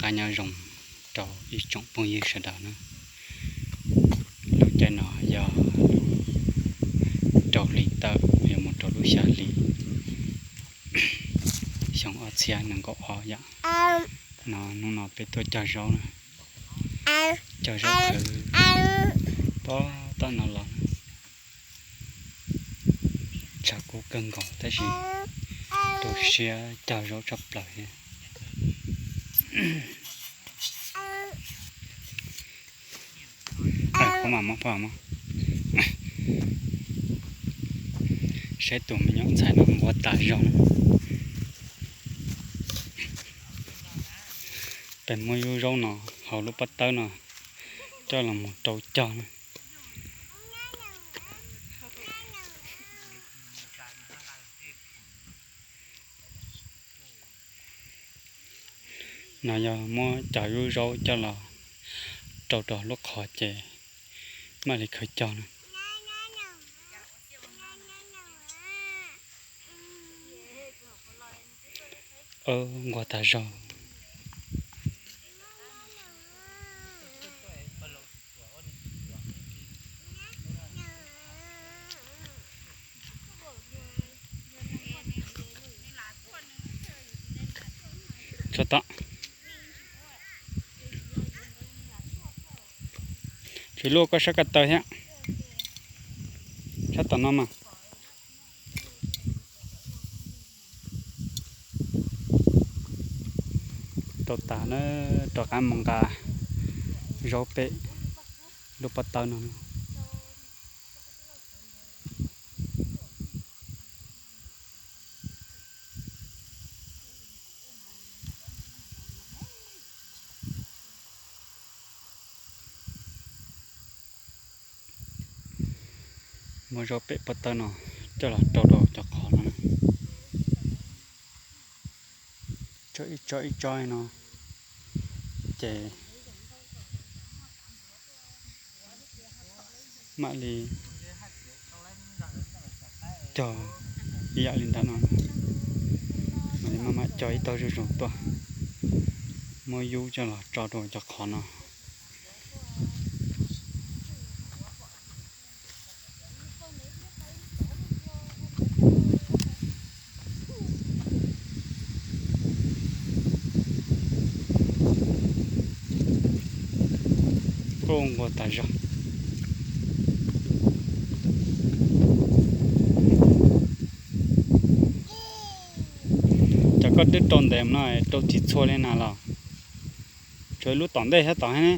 Nyob zoo rau ib tsoom phooj ywg sawv daws na. Lub caij no yog lub rau hli tawm yuav mus rau lub xya hli xyoo ob txhiab nees nkaum ob yom. No hnub no peb tuaj cog zaub na, cog zaub qhwv pog tom no los. Tshav kub kawg nkaus tab sis tu siab cog zaub tshaj plaws thiab. Saib tus me nyuam ntxhais no nquag tas zog. Peb muab yub zaub no hauv lub pob tawb no coj los mus rau cog na. No yog muab cov yub zaub coj los rau rau lub qhov ces mam li khaws cog na. Nquag tas zog. Tso tom. Tsis luaj koj sab ko taw thiab. Sab tom no mas. Rau tas na, rov qab mus nqa zaub pem lub pob tawb no. Muab zaub pem pob tawb no coj los rau rau cov qhov no. Tso ib tsob ib tsob no ces mam li cog ib yam li ntawm no. Mam li maj mam cog ib tog zuj zus tuaj, muab yub coj los tso rau cov qhov no. Nquag tas zog. Cov koj twb rau ntev no rau tsis txhua li na los? Tsuas lub tom ntej thiab tom ne.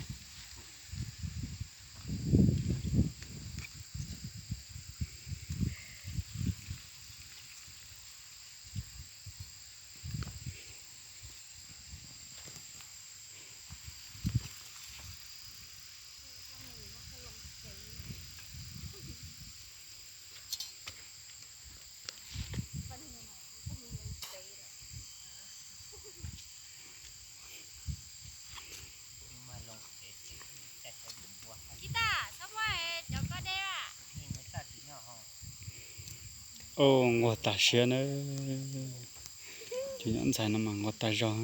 Au, nquag tas siab na. Cov nyuam ntxhais no mas nquag tas zog.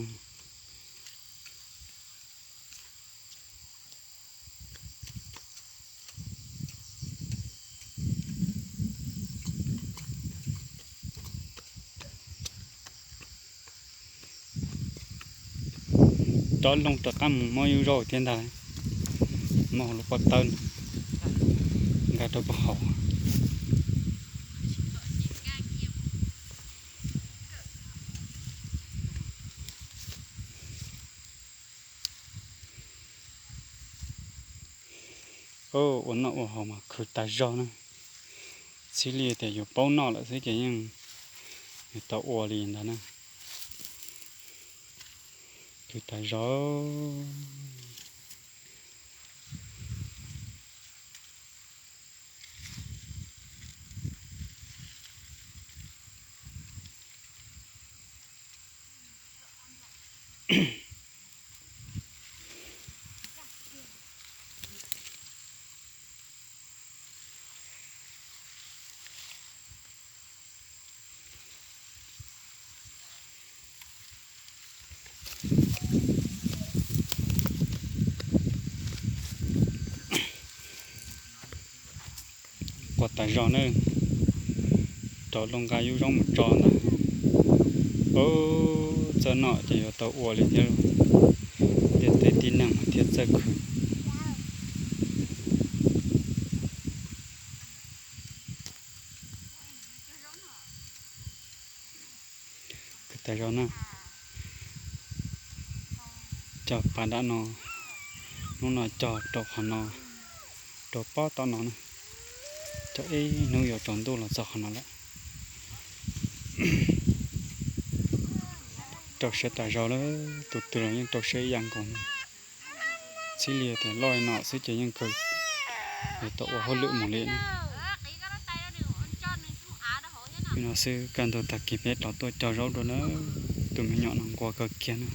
Rov loo rov qab mus muab yub zaub thiab ntag. Muab hauv lub pob tawb no, nkag rau puag hauv. Ua noj ua haus mas khwv tas zog na. Txij li tias yuav paub noj lawm xwb ces yeej tau ua li ntawd na. Khwv tas zog. Ua tas zog na, rov lub nqa yub zaub mus tso ntag. Ub, txawj noj ces yuav tau ua li thiab lauj. Tej teb tib neeg mas thiaj txawj khwv. Khwv tas zog na, cog pas dab no, hnub no cog rau qhov no, rau pob tom no na, cog ib hnub yuav tsaus ntuj los txog qhov no lawm. Rau siab tas zog lawm, tus twg los yeej rau siab ib yam nkaus. Txhib li tias loj li no xwb ces yeej kawg, yuav tau ua hauj lwm mus li na. Li no xwb kaj ntug tag kis peb rov tuaj cog zaub dua na, tus me nyuam no nquag kawg kiag na.